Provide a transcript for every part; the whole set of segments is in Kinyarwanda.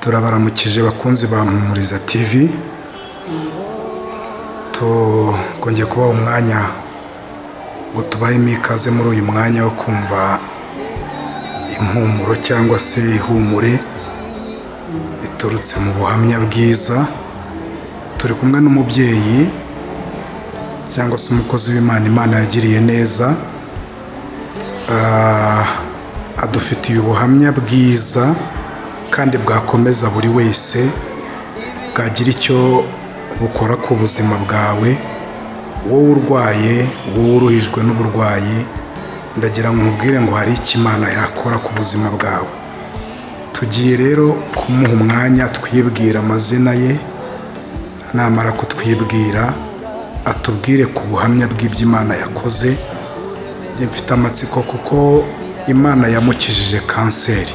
Turabaramukije bakunzi ba Mpumuriza TV. Tukongeye kubaha umwanya ngo tubahemo ikaze muri uyu mwanya wo kumva impumuro cyangwa se ihumure iturutse mu buhamya bwiza. Turi kumwe n'umubyeyi cyangwa se umukozi w'Imana, Imana yagiriye neza. Adufitiye ubuhamya bwiza kandi bwakomeza buri wese, bwagira icyo bukora ku buzima bwawe, wowe urwaye, wowe uruhijwe n'uburwayi. Ndagira ngo nkubwire ngo hari icyo Imana yakora ku buzima bwawe. Tugiye rero kumuha umwanya twibwira amazina ye, namara kutwibwira atubwire ku buhamya bw'ibyo Imana yakoze. Njye mfite amatsiko kuko Imana yamukijije kanseri.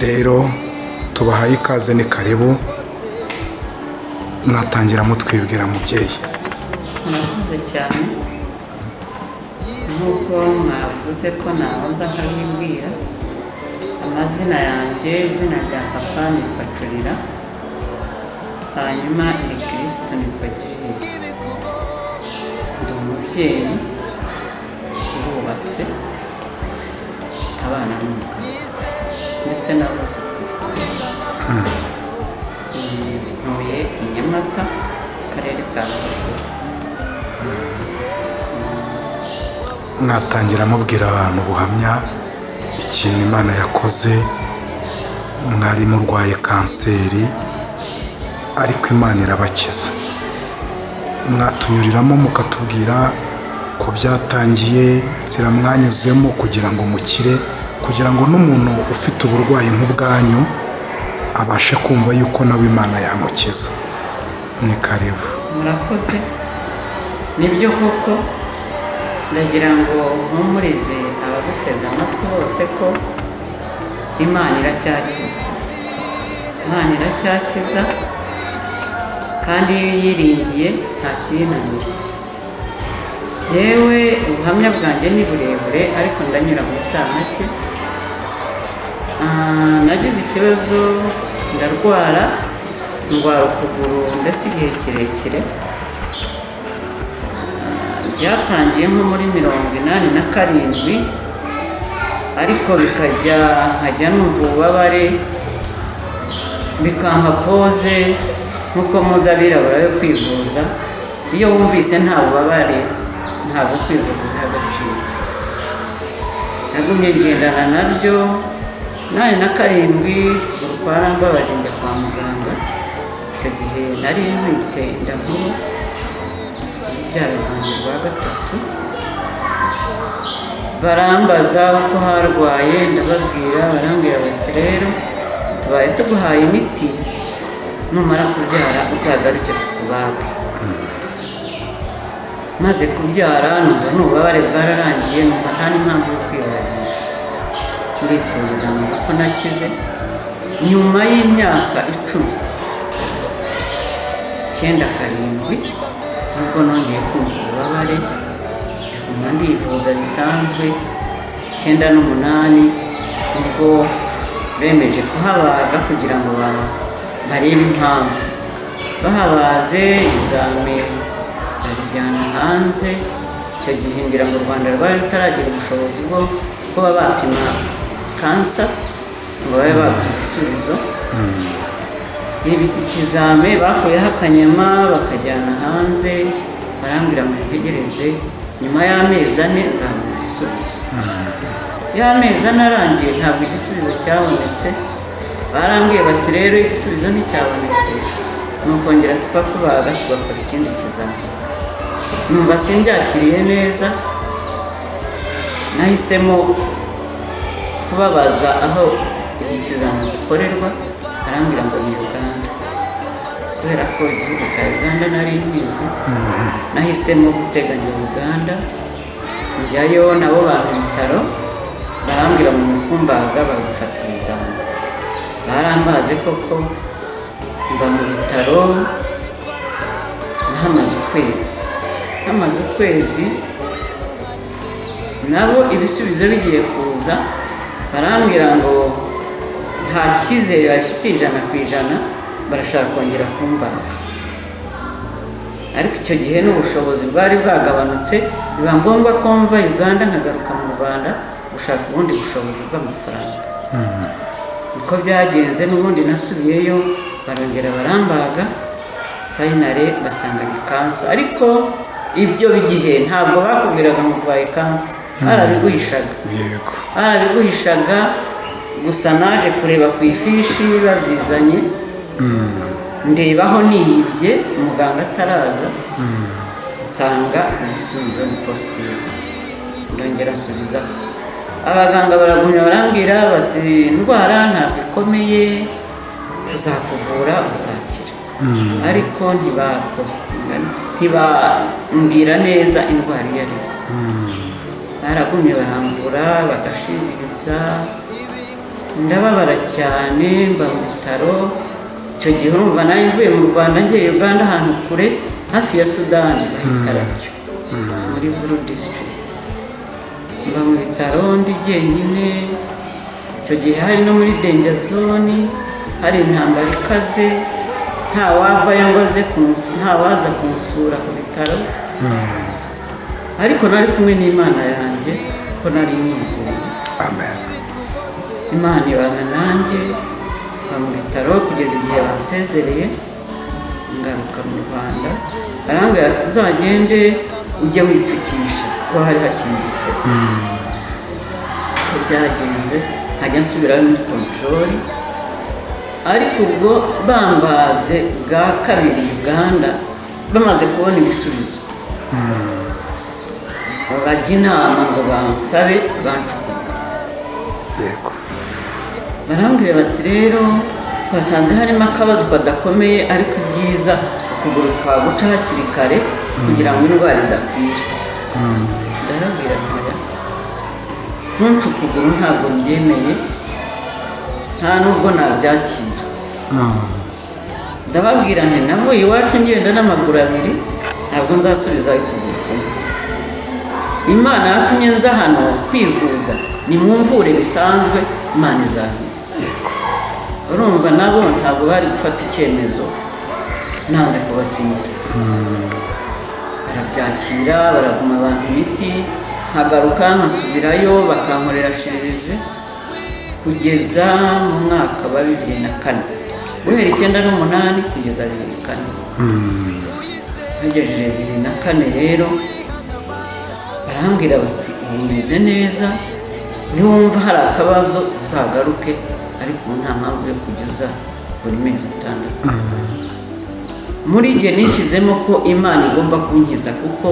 Rero tubahaye ikaze, ni karibu, mwatangira mutwibwira, mubyeyi. Murakoze cyane. Nk'uko mwavuze ko nabanza nkabibwira amazina yanjye, izina rya papa nitwa Curira, hanyuma iri kirisitu nitwa Giriyeti. Ndi umubyeyi, ndubatse, mfite abana n'umugabo ndetse n'abuzukuru. Ntuye i Nyamata, Akarere ka Bugesera. Mwatangira mubwira abantu ubuhamya, ikintu Imana yakoze. Mwari murwaye kanseri ariko Imana irabakiza. Mwatunyuriramo mukatubwira ko byatangiye, inzira mwanyuzemo kugira ngo mukire, kugira ngo n'umuntu ufite uburwayi nk'ubwanyu abashe kumva yuko nawe Imana yamukiza. Ni karibu. Murakoze. Nibyo koko, ndagira ngo mpumurize abaguteze amatwi bose ko Imana iracyakiza, Imana iracyakiza, kandi iyo uyiringiye nta kiyinanira. Jyewe ubuhamya bwanjye ni burebure ariko ndanyura mu ncamake. Nagize ikibazo, ndarwara, ndwara ukuguru ndetse igihe kirekire. Byatangiye nko muri 87, ariko bikajya nkajya numva ububabare, bikampa pause. Nk'uko muzi abirabura yo kwivuza, iyo wumvise nta bubabare ntabwo kwivuza ubiha agaciro. Nagumye ngendana nabyo 87, ukuguru kwarambabaje, njya kwa muganga. Icyo gihe nari ntwite inda nkuru, urubyaro rwanjye rwa gatatu. Barambaza uko harwaye, ndababwira, barambwira bati: "Rero tubaye tuguhaye imiti, numara kubyara uzagaruke tukubage." Maze kubyara numva n'ububabare bwararangiye, numva nta n'impamvu yo kwibagisha, ndituriza, numva ko nakize. Nyuma y'imyaka 10, 97, nubwo nongeye kumva ububabare, ndaguma ndivuza bisanzwe. 98 nubwo bemeje kuhabaga kugira ngo barebe impamvu. Bahabaze, ibizame babijyana hanze. Icyo gihe ngira ngo u Rwanda rwari rutaragira ubushobozi bwo kuba bapima kansa ngo babe baguha ibisubizo. Ibi ikizame bakuyeho akanyama bakajyana hanze, barambwira ngo ntegereze nyuma y'amezi 4 nzabona igisubizo. Y'amezi 4 arangiye ntabwo igisubizo cyabonetse. Barambwiye bati: "Rero igisubizo nticyabonetse, ni ukongera tukakubaga tugakora ikindi kizami." Numva simbyakiriye neza. Nahisemo kubabaza aho iki kizami gikorerwa, arambwira ngo ni Uganda. Kubera ko igihugu cya Uganda nari nkizi, nahisemo gutega njya Uganda. Njyayo nabo bampa ibitaro, barambwira ngo mukumbaga bagufata ibizami. Barambaze koko, mba mu bitaro nahamaze ukwezi. Hamaze ukwezi nabo ibisubizo bigiye kuza, barambwira ngo ntabwo tubonye igisubizo, Nta cyizere bafitiye 100%, barashaka kongera kumbaga. Ariko icyo gihe n'ubushobozi bwari bwagabanutse, biba ngombwa ko mva Uganda nkagaruka mu Rwanda gushaka ubundi bushobozi bw'amafaranga. Niko byagenze. N'ubundi nasubiyeyo, barongera barambaga, finally basanga ni kansa. Ariko ibyo gihe ntabwo bakubwiraga ngo urwaye kansa, barabiguhishaga. Barabiguhishaga. Gusa naje kureba ku ifishi bazizanye, ndebaho niyibye muganga ataraza, nsanga ibisubizo ni positive. Ndongera nsubiza abaganga, baragumya barambwira bati: "Indwara ntabwo ikomeye, tuzakuvura uzakira." Ariko ntibapositinga, ntibambwira neza indwara iyo ari yo. Baragumye baramvura, bagashiririza, ndababara cyane, mba mu bitaro. Icyo gihe urumva nawe mvuye mu Rwanda ngiye Uganda, ahantu kure hafi ya Sudani bahita Racyo, muri Gulu District. Mba mu bitaro ndi jyenyine. Icyo gihe hari no muri danger zone, hari intambara ikaze, nta wavayo ngo aze nta waza kunsura ku bitaro. Ariko nari kumwe n'Imana yanjye ko nari nizeye. Amen. Imana ibana nanjye, mba mu bitaro kugeza igihe bansezereye, ngaruka mu Rwanda. Barambwira ati: "Uzagende ujye wipfukisha," kuko hari hakiri igisebe. Uko byagenze, nkajya nsubirayo muri contrôle. Ariko ubwo bambaze bwa kabiri Uganda, bamaze kubona ibisubizo, bajya inama ngo bansabe bancukure. Barambwira bati: "Rero twasanze harimo akabazo kadakomeye, ariko ibyiza ukuguru twaguca hakiri kare kugira ngo indwara idakwira." Ndababwira nti: "Oya, ntunce ukuguru, ntabwo mbyemeye, nta nubwo nabyakira." Ndababwira nti: "Navuye iwacu ngenda n'amaguru abiri, ntabwo nzasubizayo ukuguru kumwe. Imana yatumye nza hano kwivuza, nimumvure bisanzwe, Imana izankiza." Urumva nabo ntabwo bari gufata icyemezo nanze kubasinyira. Barabyakira, baraguma abantu imiti, nkagaruka nkasubirayo bakankorera chirurgie, kugeza mu mwaka wa 2004, guhera 98 kugeza 2004. Hagejeje 2004 rero, barambwira bati: "Ubu umeze neza, niwumva hari akabazo uzagaruke, ariko ubu nta mpamvu yo kujya uza buri mezi 6." Muri jye nishyizemo ko Imana igomba kunkiza, kuko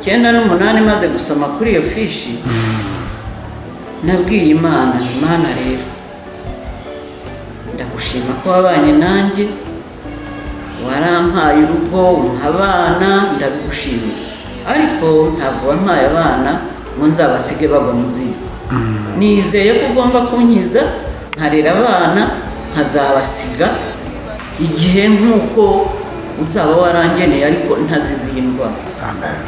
98 maze gusoma kuri iyo fishi, nabwiye Imana nti: "Imana rero, ndagushima ko wabanye nanjye, warampaye urugo, umpa abana, ndabigushimira. Ariko ntabwo wampaye abana ngo nzabasige bagwa mu ziko. Nizeye ko ugomba kunkiza, nkarera abana, nkazabasiga igihe nk'uko uzaba warangeneye, ariko ntazize iyi ndwara." Amen.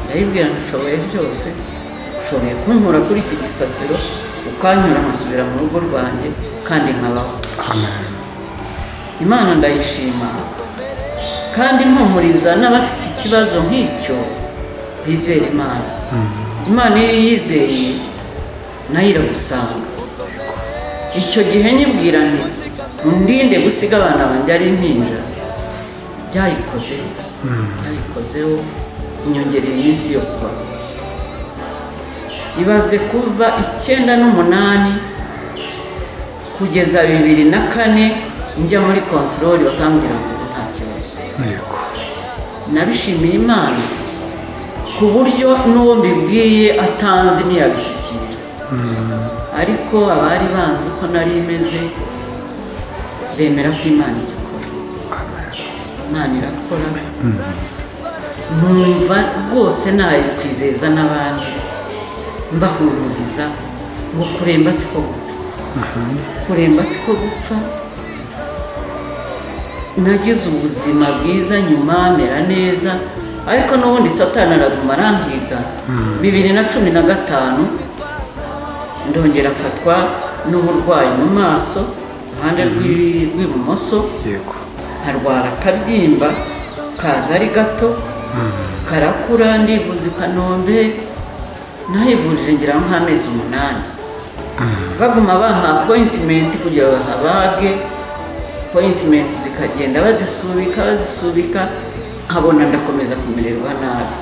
Ndayibwira nti: "Ushoboye byose, ushoboye kunkura kuri iki gisasiro, ukanyura nkasubira mu rugo rwanjye kandi nkabaho." Amen. Imana ndayishima, kandi mpumuriza n'abafite ikibazo nk'icyo bizera Imana. Imana iyo uyizeye nayo iragusanga. Icyo gihe nyibwira nti: "Undinde gusiga abana banjye ari impinja," byayikozeho, byayikozeho, inyongerera iminsi yo kubaho. Ibaze kuva 98 kugeza 2004 njya muri contrôle, bakambwira ngo ubu nta kibazo. Nabishimiye Imana ku buryo n'uwo mbibwiye atanzi ntiyabishyikira, ariko abari banzi uko nari meze bemera ko Imana igikora. Imana irakora, numva rwose nayikwizeza n'abandi, mbahumuriza ngo kuremba siko gupfa, kuremba siko gupfa. Nagize ubuzima bwiza nyuma, mera neza, ariko n'ubundi Satani araguma arampiga. 2015 ndongera mfatwa. n'uburwayi mu maso iruhande rw'ibumoso. Nkarwara akabyimba kaza ari gato, karakura, ndivuza i Kanombe, nahivurije ngira nk'amezi 8, baguma bampa appointment kugira ngo bahabage. Appointment zikagenda bazisubika bazisubika, nkabona ndakomeza kumererwa nabi.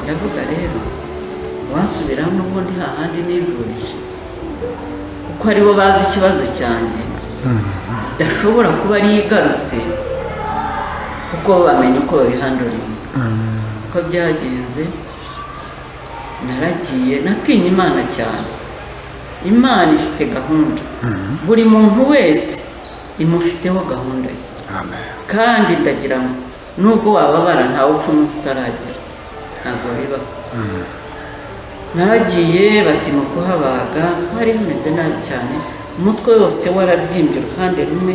Ndavuga rero wasubiraho n'ubundi hahandi nivurije, kuko aribo bazi ikibazo cyanjye, idashobora kuba ariyo igarutse, kuko bamenya uko babihandlinga. Uko byagenze, naragiye, natinye Imana cyane. Imana ifite gahunda, buri muntu wese imufiteho gahunda ye. Amen. Kandi ndagira ngo nubwo wababara, ntawe upfa umunsi utaragera, ntabwo bibaho. Naragiye, bati mu kuhabaga hari hameze nabi cyane, umutwe wose warabyimbye uruhande rumwe,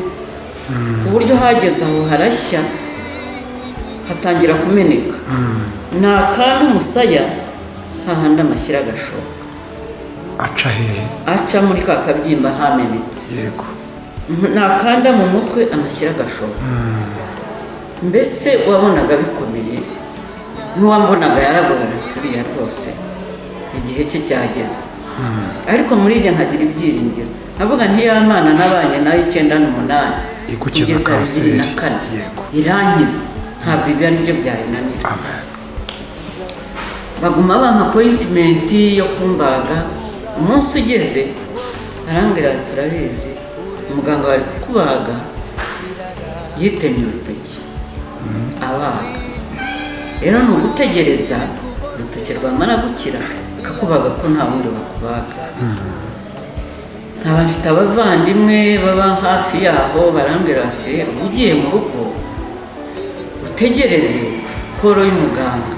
ku buryo hageze aho harashya, hatangira kumeneka, nakanda umusaya hahandi amashyira agashoka. Aca hehe? Aca muri ka kabyimba hamenetse. Nakanda mu mutwe amashyira agashoka. Mbese wabonaga bikomeye, n'uwambonaga yaravugaga ati uriya rwose igihe cye cyageze. Ariko muri njye nkagira ibyiringiro, nkavuga nti ya Mana nabanye nayo 98 Igukiza kugeza bibiri na kanseri. kane irankiza, ntabwo ibyo ari byo byayinanira. Amen. Baguma bampa appointment yo kumbaga. Umunsi ugeze arambwira ati turabizi, umuganga wari kukubaga yitemye urutoki abaga, rero ni ugutegereza urutoki rwamara gukira akakubaga, ko nta wundi bakubaga. Nkaba mfite abavandimwe baba hafi yaho, barambwira bati rero ugiye mu rugo utegereze call y'umuganga,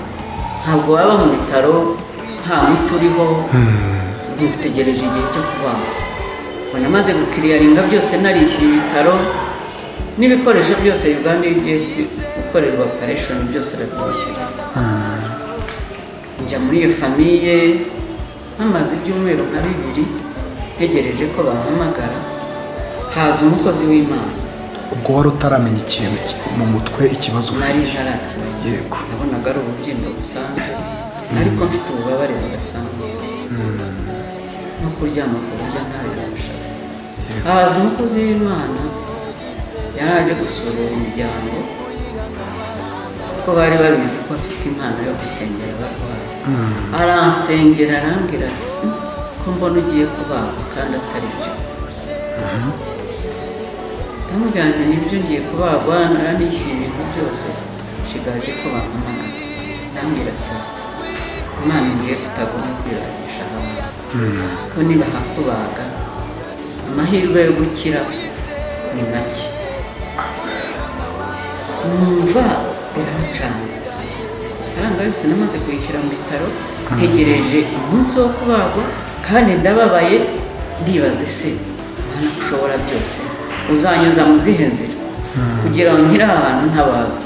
ntabwo waba mu bitaro nta muti uriho, utegereje igihe cyo kubagwa. Ubwo namaze guclearinga byose, narishyuye ibitaro n'ibikoresho byose. Uganda iyo ugiye gukorerwa operation byose urabyishyura. Njya muri iyo famille, hamaze ibyumweru nka 2 ntegereje ko bampamagara, haza umukozi w'Imana. Ubwo wari utaramenya ikintu mu mutwe, ikibazo Nari ufite? ntarakimenya. Nabonaga ari ububyimba busanzwe, ariko mfite ububabare budasanzwe, no kuryama ku buryo ntabibashaga. Haza umukozi w'Imana, yari aje gusura uwo muryango, kuko bari babizi ko afite impano yo gusengera abarwayi. Aransengera, arambwira ati ko mbona ugiye kubagwa kandi atari byo?" Ndamubwira nti nibyo, ngiye kubagwa, naranishyuye ibintu byose, nshigaje ko bampamagara. Arambwira ati Imana imbwiye ko utagomba kwibagisha abantu, ko nibahakubaga amahirwe yo gukira ni make. Numva birancanze, amafaranga yose namaze kuyishyura mu bitaro, ntegereje umunsi wo kubagwa kandi ndababaye. Ndibaza ese Mana ko ushobora byose, uzanyuza mu zihe nzira kugira ngo nkire aha hantu ntabazwa?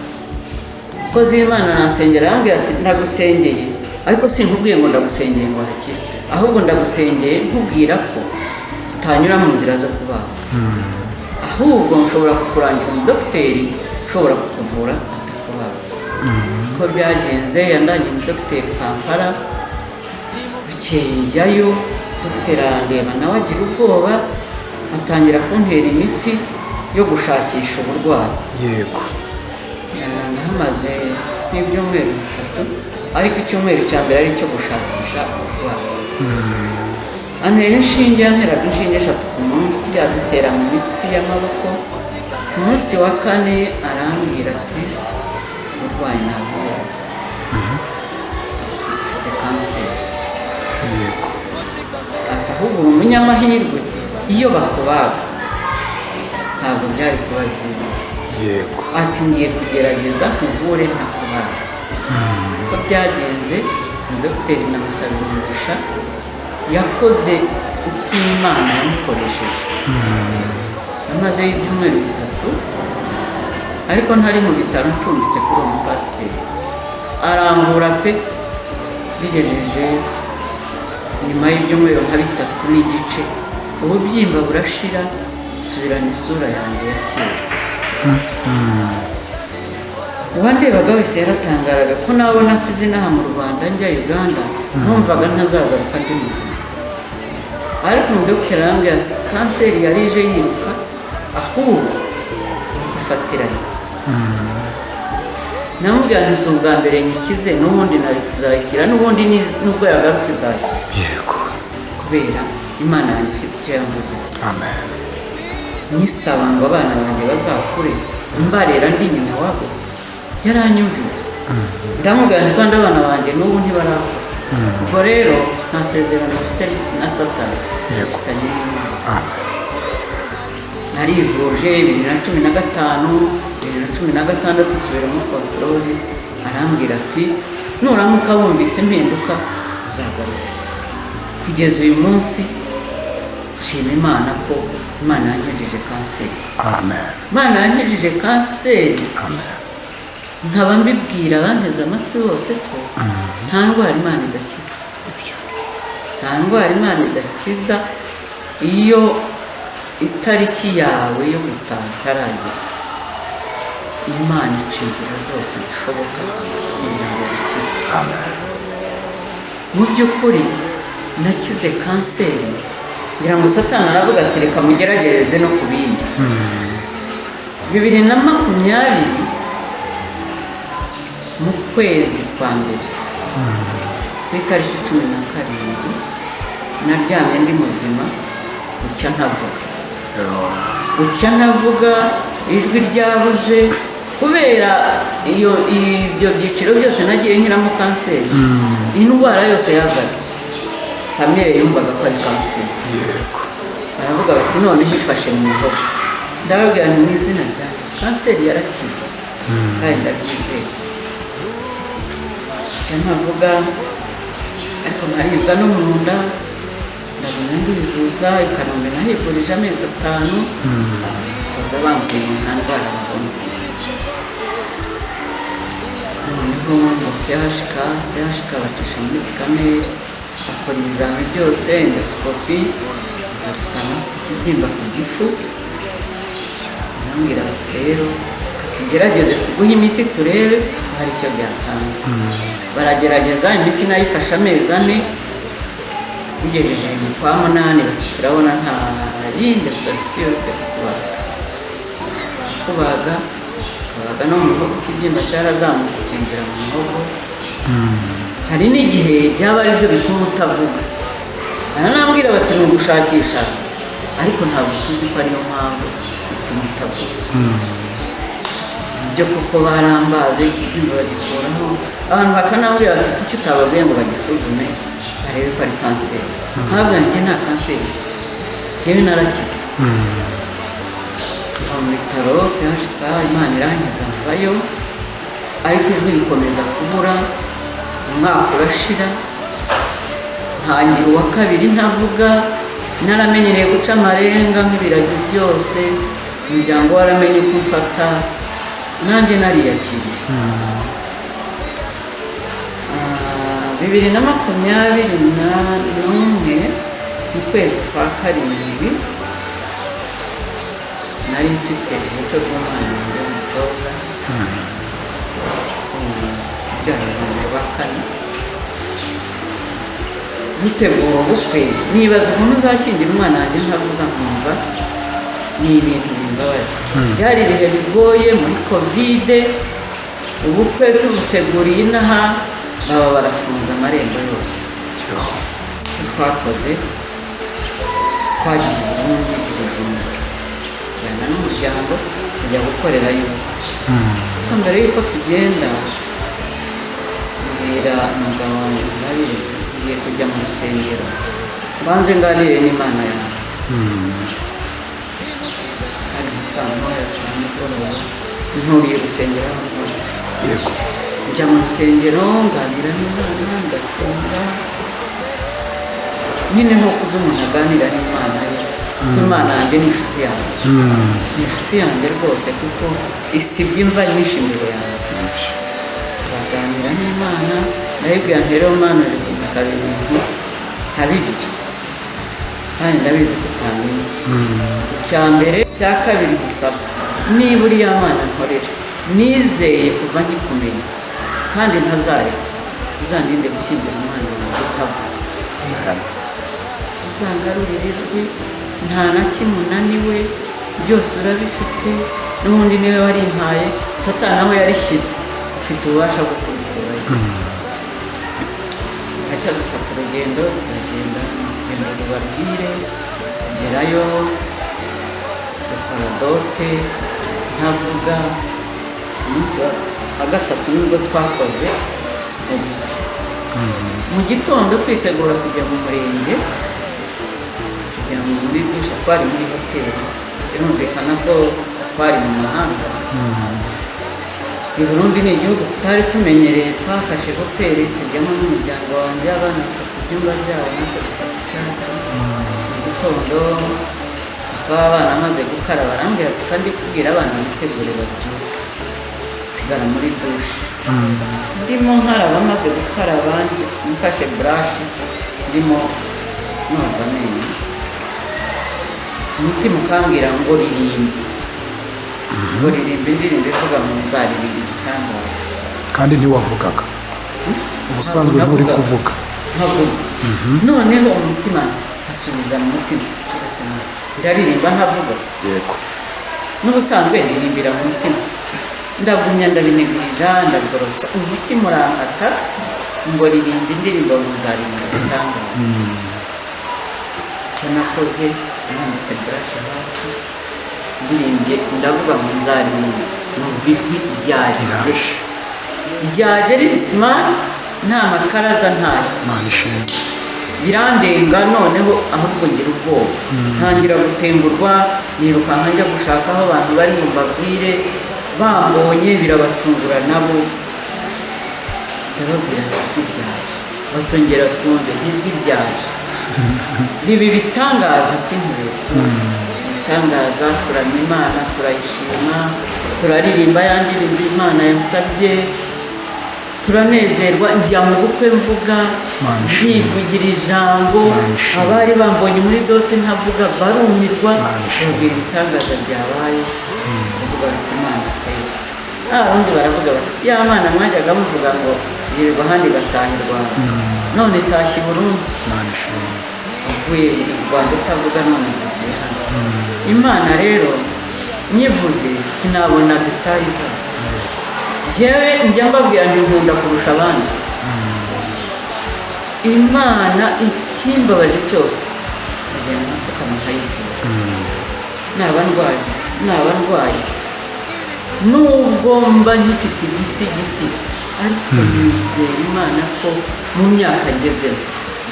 Umukozi w'Imana aransengera, arambwira ati ndagusengeye, ariko sinkubwiye ngo ndagusengeye ngo hakire, ahubwo ndagusengeye nkubwira ko utanyura mu nzira zo kubagwa, ahubwo nshobora kukurangira umudogiteri ushobora kukuvura atakubaza. Uko byagenze, yandangiye umudogiteri Kampala. Bukeye njyayo, dogiteri arandeba nawe agira ubwoba, atangira kuntera imiti yo gushakisha uburwayi. Nahamaze nk'ibyumweru 3, ariko icyumweru cya mbere ari icyo gushakisha uburwayi. Antera inshinge, yanteraga inshinge 3 ku munsi, azitera mu mitsi y'amaboko. Ku munsi wa kane arambwira ati uburwayi ntabwo, ati ufite kanseri. Ati ahubwo uri umunyamahirwe, iyo bakubaga ntabwo byari kuba byiza. Ati ngiye kugerageza nkuvure ntakubazi. Uko byagenze, dogiteri namusabira umugisha, yakoze uko Imana yamukoresheje. Amazeyo ibyumweru 3, ariko ntari mu bitaro, ncumbitse kuri uwo mupasiteri, aramvura pe. Bigejeje nyuma y'ibyumweru nka 3 n'igice Ububyimba burashira, nsubirana isura yanjye ya kera. Uwandebaga wese yaratangaraga ko nabo nasize inaha mu Rwanda njya Uganda, numvaga ntazagaruka ndi muzima. Ariko umudogiteri arambwira ati kanseri yari ije yiruka, ahubwo ifatiranye. Namubwira nti si ubwa mbere nyikize, n'ubundi nari kuzayikira, n'ubundi nubwo yagaruka izakira, kubera Imana yanjye ifite icyo yambuze. Amen. Nyisaba ngo abana banjye bazakure mbarera ndi nyina wabo, yaranyumvise. Ndamubwira nti kandi abana banjye n'ubu ntibarakura. Ubwo rero nta sezerano mfite na Satani, mfitanye n'Imana. Amen. Narivuje 2015, 2016 nsubiramo contrôle. Arambwira ati nuramuka wumvise impinduka uzagaruka. Kugeza uyu munsi nshima Imana ko Imana yankijije kanseri. Amen. Imana yankijije kanseri. Amen. Nkaba mbibwira abanteze amatwi bose ko nta ndwara Imana idakiza. Ibyo. Nta ndwara Imana idakiza. Iyo itariki yawe yo gutaha itaragera, Imana ica inzira zose zishoboka kugira ngo gukize. Amen. Mu by'ukuri nakize kanseri. Ngira ngo Satani aravuga ati reka mugeragereze no ku bindi. 2020 mu kwezi kwa mbere, ku itariki 17, naryamye ndi muzima, bucya ntavuga. Bucya ntavuga, ijwi ryabuze kubera iyo ibyo byiciro byose nagiye nkiramo kanseri. Indwara yose yazaga, famille yumvaga ko ari kanseri. Baravuga bati noneho ifashe mu muhogo. Ndababwira ni mu izina rya Yesu, kanseri yarakize kandi ndabyizeye. Icyo ntavuga ariko nkaribwa no mu nda, ndagenda ndivuza i Kanombe, nahivurije amezi 5, soza bambwiye ngo nta ndwara babona. Noneho njya CHK, CHK bacisha muri scanner, bakora ibizami byose, endoscopy, baza gusanga mfite ikibyimba ku gifu. Barambwira bati rero reka tugerageze tuguhe imiti turebe ko hari icyo byatanga. Baragerageza, imiti nayifashe amezi 4, bigejeje mu kwa munani bati turabona nta yindi solution uretse kukubaga. Kubaga, kabaga no mu muhogo, ikibyimba cyarazamutse kinjira mu muhogo. Hari n'igihe byaba ari byo bituma utavuga. Baranambwira bati ni ugushakisha, ariko ntabwo tuzi ko ariyo mpamvu ituma utavuga. Ibyo kuko barambaze, ikibyimba bagikuraho. Abantu bakanambwira bati kuki utababwiye ngo bagisuzume barebe ko ari kanseri? Ntabwo njye nta kanseri, njyewe narakize. Mva mu bitaro CHK, Imana irankiza mvayo, ariko ijwi rikomeza kubura. Umwaka urashira, ntangira uwa kabiri ntavuga. Naramenyereye guca amarenga nk'ibiragi byose, umuryango waramenye uko umfata, nanjye nariyakiriye. 2021 mu kwezi kwa karindwi nari mfite ubukwe bw'umwana wanjye w'umukobwa, ubyara wanjye wa kane. Dutegura ubukwe, nibaza ukuntu nzashyingira umwana wanjye ntavuga, nkumva ni ibintu bimbabaje. Byari ibihe bigoye muri Covid, ubukwe tubuteguriye inaha baba barafunze amarembo yose. Icyo twakoze, twagiye i Burundi, i Bujumbura, tujyana n'umuryango tujya gukorerayo ubukwe. Ariko mbere y'uko tugenda, mbwira umugabo wanjye, murabizi ngiye kujya mu rusengero mbanze nganire n'Imana yanjye. Hari nka saa moya za mugoroba, nturiye urusengero aho ntuye. Njya mu rusengero nganira n'Imana, ngasenga nyine nk'uko uzi umuntu aganira n'Imana ye. Imana yanjye ni inshuti yanjye, ni inshuti yanjye rwose, kuko isibye imva nyinshi imbere yanjye. Turaganira n'Imana, ndayibwira nti rero Mana, uri kugusaba ibintu nka bibiri. Kandi ndabizi ko utamenya. Icya mbere, icya kabiri gusaba, niba uriya Mana nkorera nizeye kuva nkikumenya kandi ntazareka, uzandinde gushyingira umwana wanjye utavuga. Uzangarurire ijwi. Nta na kimwe unaniwe, byose urabifite, n'ubundi niwe warimpaye. Satani aho yarishyize ufite ububasha bwo kubikurayo. Dufata urugendo, turagenda, urugendo rubabwire, tugerayo, dukora dot, ntavuga. Umunsi wa gatatu nibwo twakoze ubukwe. Mu gitondo twitegura kujya mu murenge, tujya muri douche. Twari muri hoteli, birumvikana ko twari mu mahanga. I Burundi ni igihugu tutari tumenyereye. Twafashe hoteli tujyamo n'umuryango wanjye, abana bafata ibyumba byabo, natwe dufata icyacu. Mu gitondo baba abana amaze gukaraba, arambwira ati: "Kandi kubwira abana bitegure babyuke." Nsigara muri douche ndimo nkaraba. Maze gukaraba, mfashe brush ndimo noza amenyo, umutima ukambwira ngo ririmba, ngo ririmba indirimbo ivuga ngo nzaririmba igitangaza. Kandi ntiwavugaga ubusanzwe, nturi kuvuga. Nkavuga. Noneho umutima asubiza mu mutima, ugasanga ndaririmba nkavuga. N'ubusanzwe ndirimbira mu mutima. Ndagumya ndabinegirija, ndabigorosa, umutima urankata ngo ririmba indirimbo ngo nzaririmba igitangaza. Icyo nakoze, nambise brush hasi, ndirimbye, ndavuga ngo nzaririmba, numva ijwi ryaje. Riraje. Ryaje riri smart, nta makaraza, ntayo. Imana ishimwe. Birandenga noneho, ahubwo ngira ubwoba, ntangira gutengurwa, nirukanka njya gushaka aho abantu bari ngo mbabwire. Bambonye birabatungura nabo. Ndababwira nti ijwi ryaje. Batongera twumve ijwi ryaje biba ibitangaza, sinkubeshye, ibitangaza. Turamya Imana, turayishima, turaririmba ya ndirimbo Imana yasabye, turanezerwa. Njya mu bukwe mvuga, Imana ishimwe. ndivugira ijambo. Imana ishimwe. Abari bambonye muri dot ntavuga barumirwa. Imana ishimwe. Babwira ibitangaza byabaye, bavuga bati: "Imana kweri." Abarundi baravuga bati: "Ya Mana mwajyaga muvuga ngo yirirwa ahandi igataha i Rwanda, none itashye i Burundi." Imana ishimwe. Uvuye mu Rwanda utavuga, none ugiye hano. Imana rero nyivuze sinabona détails zayo. Njyewe njya mbabwira nti nkunda kurusha abandi Imana. Ikimbabaje cyose nkagenda nkapfukama nkayibwira, naba ndwaye, naba ndwaye, nubwo mba nkifite igisigisi, ariko nizera Imana ko mu myaka ngezemo,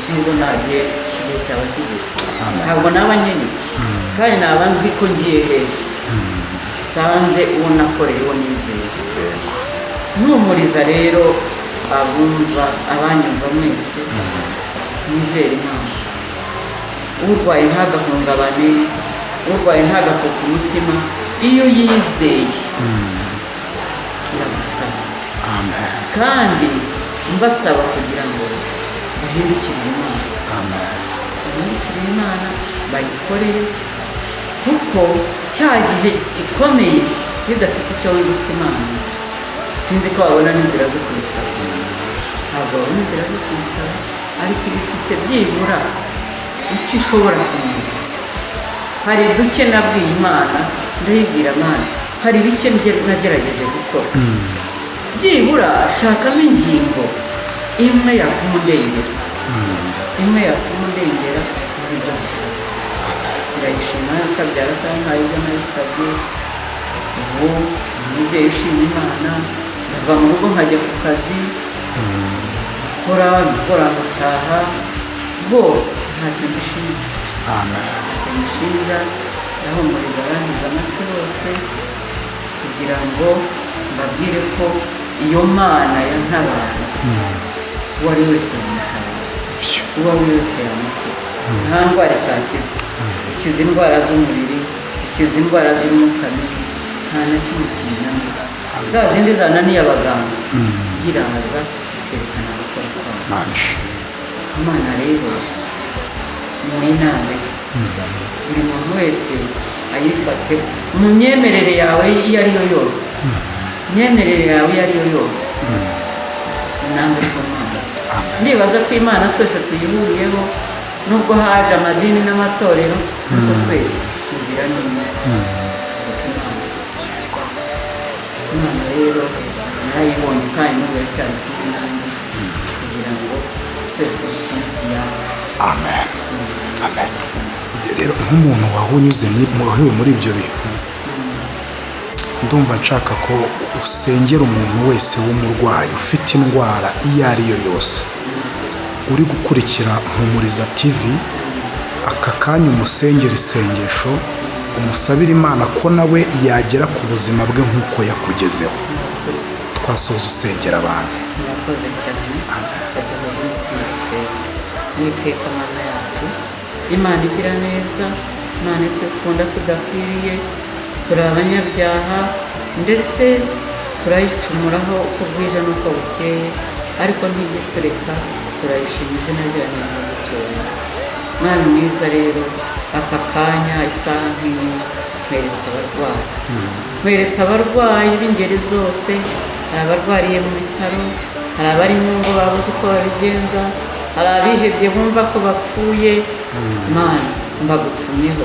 nubwo nagenda igihe cyaba kigeze, ntabwo naba nkenyutse, kandi naba nzi ko ngiye heza, nsanze uwo nakoreye, uwo nizeye. Mpumuriza rero abumva, abanyumva mwese, mwizere Imana. Urwaye ntagahungabane, urwaye ntagakuke umutima. Iyo uyizeye iragusaba. Amen. Kandi mbasaba kugira ngo bahindukire Imana. Amen. Bahindukire Imana, bayikorere, kuko cya gihe gikomeye iyo udafite icyo wibutsa Imana, sinzi ko wabona n'inzira zo kubisaba. Ntabwo wabona inzira zo kubisaba, ariko iyo ufite byibura icyo ushobora kumwibutsa. Hari duke nabwiye Imana, ndayibwira: "Mana, hari bike nagerageje gukora, byibura shakamo ingingo imwe yatuma undengera, imwe yatuma undengera muri ibyo gusaba." Ndayishima kabyara kampaye ibyo nayisabye. Ubu ni umubyeyi ushima Imana. Ndava mu rugo nkajya ku kazi, nkora nkora, ngataha rwose ntacyo mbishinja. Amen. Ntacyo mbishinja. Ndahumuriza abangiza amatwi bose kugira ngo mbabwire ko iyo Mana yantabaye, uwo ari we wese yamutabara, uwo ari we wese yamukiza. Nta ndwara itakiza. Ikiza indwara z'umubiri, ikiza indwara z'imyuka mibi, nta na kimwe kiyinanira. Za zindi zananiye abaganga iraza ikerekana gukora kwayo. Imana ishimwe. Imana rero. Mwiname, buri muntu wese ayifate mu myemerere yawe iyo ari yo yose, imyemerere yawe iyo ari yo yose, intambwe ku Mana. Ndibaza ko Imana twese tuyihuriyeho, nubwo haje amadini n'amatorero, ariko twese inzira ni imwe, tuvuga Imana. Imana rero narayibonye, kandi n'ubu iracyari kumwe nanjye kugira ngo twese twite iyacu. Amen, amen. Rero nk'umuntu wahunyuze wahuye muri ibyo bintu, ndumva nshaka ko usengera umuntu wese w'umurwayi ufite indwara iyo ari yo yose, uri gukurikira Mpumuriza TV aka kanya, umusengera isengesho, umusabire Imana ko nawe yagera ku buzima bwe nk'uko yakugezeho. Murakoze. Twasoza usengera abantu. Murakoze cyane. Kaduhoze umutima dusenga. Mwiteka Mana yacu, Imana igira neza, Imana idukunda tudakwiriye, turi abanyabyaha ndetse turayicumuraho uko bwije n'uko bukeye, ariko ntijya itureka. Turayishima, izina ryayo ni icyubahiro. Mwana mwiza rero, aka kanya, isaha nk'iyi, nkweretse abarwayi, nkweretse abarwayi b'ingeri zose. Hari abarwariye mu bitaro, hari abari mu ngo babuze uko babigenza, hari abihebye bumva ko bapfuye. Mana, mbagutumyeho.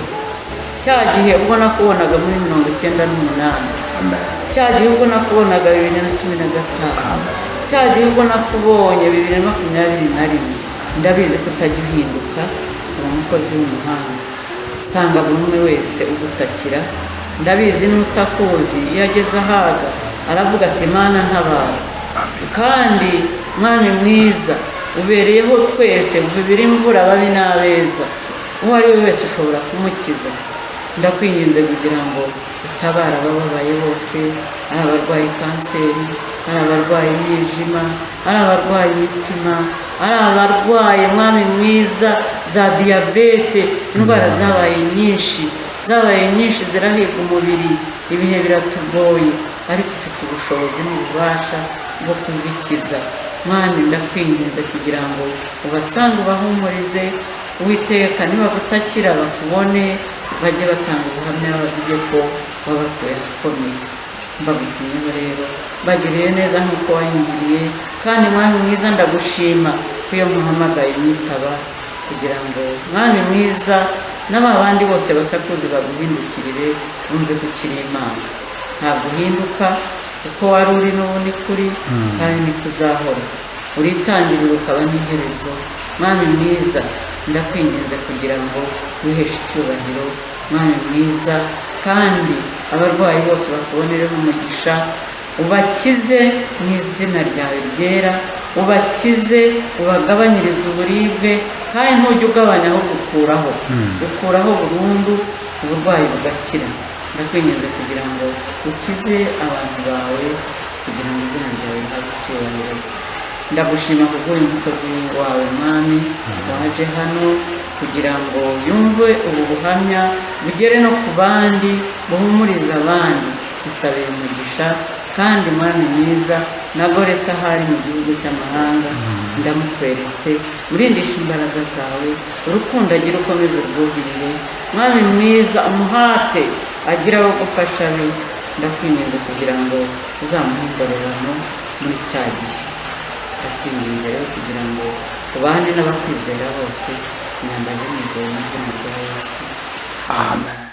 Cya gihe ubwo nakubonaga muri 98, Amen. cya gihe ubwo nakubonaga 2015, cya gihe ubwo nakubonye 2021, ndabizi ko utajya uhinduka, uba umukozi w'umuhanga. Sanga buri umwe wese ugutakira. Ndabizi n'utakuzi iyo ageze ahaga aravuga ati: "Mana ntabara." Kandi Mwami mwiza, ubereyeho twese, uvubira imvura ababi n'abeza, uwo ari we wese ushobora kumukiza. Ndakwinginze kugira ngo utabare abababaye bose, ari abarwaye kanseri, ari abarwaye imyijima, ari abarwaye imitima, ari abarwaye, Mwami mwiza, za diyabete. Indwara zabaye nyinshi, zabaye nyinshi, zirahiga umubiri, ibihe biratugoye, ariko ufite ubushobozi n'ububasha bwo kuzikiza. Mwami, ndakwinginze kugira ngo ubasange, ubahumurize. Uwiteka, nibagutakira bakubone, bajye batanga ubuhamya, bavuge ko wabakuye ahakomeye. Mbagutumyeho rero, bagiriye neza nk'uko wayingiriye. Kandi Mwami mwiza, ndagushima ko iyo muhamagaye unyitaba, kugira ngo, Mwami mwiza, n'aba bandi bose batakuzi baguhindukirire, bumve ko ukiri Imana. Ntabwo uhinduka, uko wari uri n'ubu ni kuri, kandi niko uzahora. Uritangirira ukaba n'iherezo. Mwami mwiza, ndakwinginze kugira ngo wiheshe icyubahiro, Mwami mwiza, kandi abarwayi bose bakubonereho umugisha, ubakize mu izina ryawe ryera, ubakize, ubagabanyirize uburibwe. Kandi ntujya ugabanya, ahubwo ukuraho, ukuraho burundu, uburwayi bugakira. Ndakwinginze kugira ngo ukize abantu bawe, kugira ngo izina ryawe rihabwe icyubahiro. Ndagushima kubw'uyu mukozi wawe, Mwami, waje hano kugira ngo yumve ubu buhamya, bugere no ku bandi, buhumurize abandi. Musabire umugisha. Kandi Mwami mwiza, na Goreta ahari mu gihugu cy'amahanga ndamukweretse, urindisha imbaraga zawe, urukundo agira ukomeze urwuhirire. Mwami mwiza, umuhate agira wo gufasha be, ndakwinginze kugira ngo uzamuhe ingororano muri cya gihe. Ndakwinginze rero kugira ngo ubane n'abakwizera bose. Nyambaje nizeye mu izina rya Yesu. Amen.